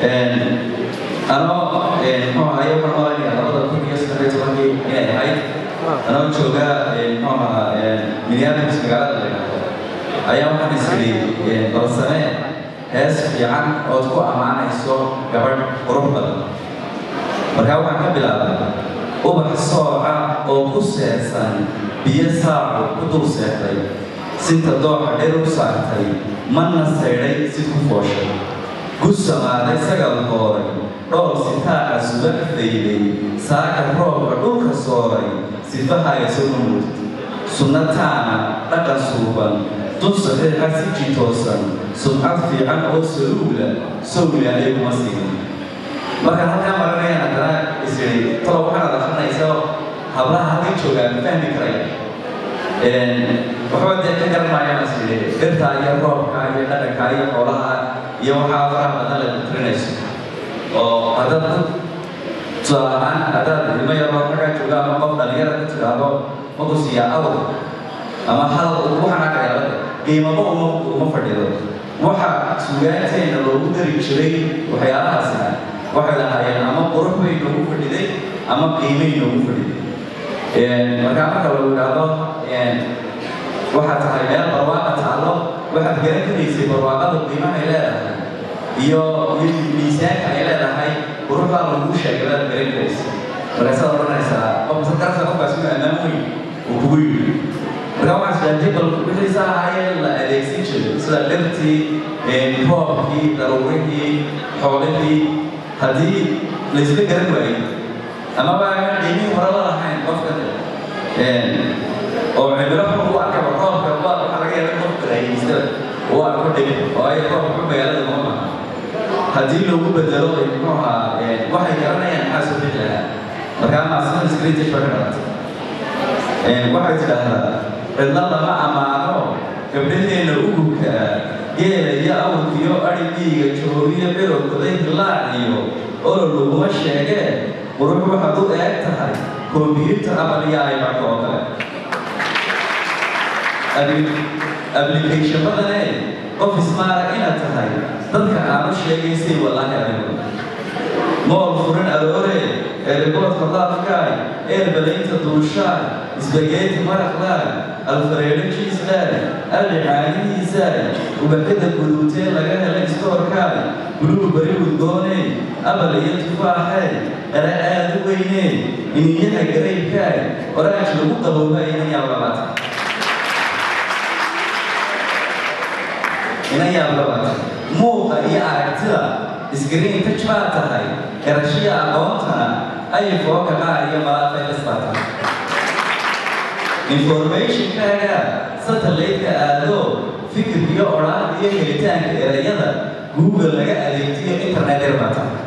Anoo muxuu ahaye, waxaan malaynayaa 2013-kii inay ahayd, anoo jooga muxuu ahaa Minneapolis magaalada la yidhaahdo, ayaa waxaan is idhi bal samee hees fiican ood ku ammaanayso gabadh qurux badan. Markaa waxaan ka bilaabay: ubax sooca oo ku seexsan biyo saacu ku dul seexday, sinta dooxa dher u saartay, manna saydhay sid ku fooshay, gus samaaday sagal hooray, dhool sitaaca subax fayday, saaka roobka dhulka sooray, sifahaaga soo mamuud, sunnataana dhaqan suuban, dun saxiixa si jitoosan, sumcad fiican oo saluula sowlaaday kuma siinin. Markaan halkaa maranayaan haddana is idhi talo waxaanaad akrinaysa hablaha halkan joogaa ma fahmi karaya? Waxba dee ka garan maayaan is idhi dhirta iyo roobka iyo dhaqanka iyo xoolaha iyo waxaa faraha badan la tirinayso. Oo haddaad dad tusaale ahaan haddaad ilmo yaroo xaggaa jooga ama qof dhalinyara ku tidhaahdo maku siiyaa awr ama hal, waxaan arkayaa qiimaba uma fadhido. Waxa sugaanteena loogu dari jiray waxyaalahaasina waxay lahaayeen ama qurux bay noogu fadhiday ama qiimay noogu fadhiday. Markaa marka lagu idhaahdo waxaad tahay meel barwaaqa taallo, waxaad garan karaysay barwaaqadu qiimahay leedahay iyo miisaanka ay leedahay. Quruxdaa lagu sheegay baad garan karaysay. Markaasaad odhanaysaa qofka garabta qofkaas inuu ammaan weyn uu kugu yidhi. Markaa waxaan isdhaajay bal wixiisa ahaayee la adeegsan jiray sida dhirtii, roobkii, daruurihii, xoolihii, haddii laysla garan waayey amaba aan qiimihii hore la lahayn qofka oo cimilo xun u arkaba roobka, waxaa laga yaaba in qofka karaahiyeysta uu arko dhib oo ay roobka xun magaalada uma baha, haddii loogu bedelo muxuu ahaa waxay garanayaan, maxaa soo bixi lahaa? Markaa maasina screen baa ka dhalatay. Waxay tidhaahdaa: cidla lama ammaano gabdhaheenna ugubka, geela iyo awrkiyo adhigiiga joogiyo cirowkaday hilaac iyo olol laguma sheegee, qurux waxaad u eeg tahay kombiyuutar Apple iyo iPad oo kale. Application badane qof ismaara inaad tahay dadka aanu sheegaysay wallaahi adigu mool furin aroore, airport-ka laafkaay, eerbalaynta duushaay, spaghetti maraqlaay, alfredo cheese-laay, adhi caanihiisaay, ubaxyada guduutee laga helay store-kaay, blueberry udgooney, apple iyo tufaaxee, qare aad u weynee, iniyaha grape-kaay, orange lagu qaboobay, inan yaab labaata, inan yaab labaata. Muuqa iyo aragtida screen touch baa tahay, garashiya aqoontana iPhone-ka qaar iyo malaafaylas baa tahay. Information-kaaga satellite-ka aado, fikir iyo odhaah iyo helitaanka erayada Google laga adeegtiyo internet yar baa tahay.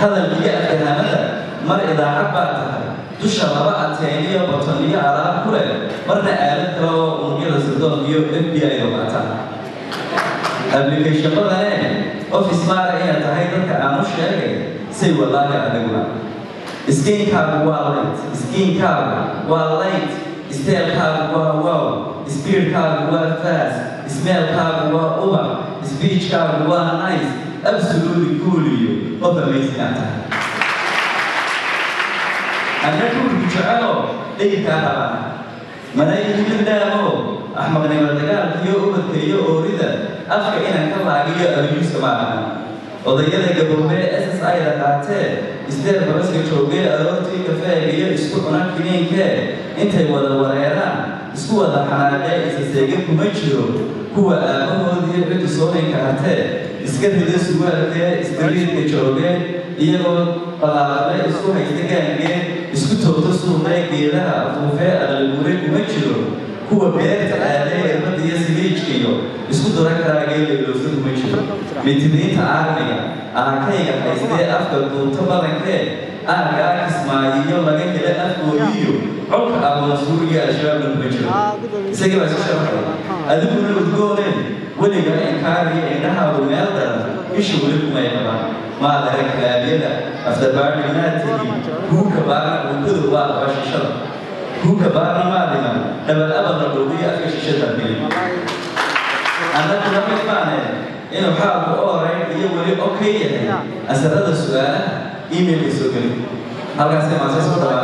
Hadalka iyo afkahamada mar idaacad baa tahay, dusha laba antenna-iyo button iyo alaab ku leh, marna aalad kale oo unugyada sirdoonka iyo FBI da baa tahay. Application badane qof ismaara inaad tahay dadka aan u sheegay say wallaahi adiguna. Skin-kaagu waa light, skin-kaagu waa light, style-kaagu waa wow, speed-kaagu waa fast, smell-kaagu waa ubax, speech-kaagu waa nice, absolutely cool iyo qof amazing aad tahay. Anna kuurku jeceloo dhayirkaa qabana mana iibin dhaamo axmaqnimo dagaalka iyo ubadka iyo oorida afka inaan ka laagiyo abuse-ka ma ahan. Odayada gaboobee SSI da qaatee isteer babaska joogee, aroortii kafeega iyo isku cuna kiniinkee, intay wada wareeraan isku wada xanaaqee isa seege kuma jiro. Kuwa aabbahoodii ciddu soo inkaartee iska rida suwaalkee street-ka joogee, iyagoo qalaaqle isku haysta gaangee, isku toogto suuqee, geedaha afuufee aqalguure kuma jiro. Kuwa beerta aadee irbada iyo siliijkiyo isku dura karaa geela ilowsa kuma jiro. Mitidiinta armiga aakayga haystee afka duubta badankee aaggaa Kismaayiyo laga hela afkooyiyo colka aqoonsuuriga Al-Shabaabna kuma jiro. Isagii baa isu sharxay. Adiguna udgoone weligaa inkaariyo indhahaagu meel daran isha weli kumay qaban. Maad arag club-yada after party maad tegin, huuka baarna uukadu waa qaba shishada, huuka baarna maad iman, dhabal abal la dhoobiyo afka shishada gelin. Anna kula mid maane. Inuu xaalku alright iyo weli okay yahay. Answerada su-aalaha emailka soo geli. Halkaasay maasay soo dhawaatay.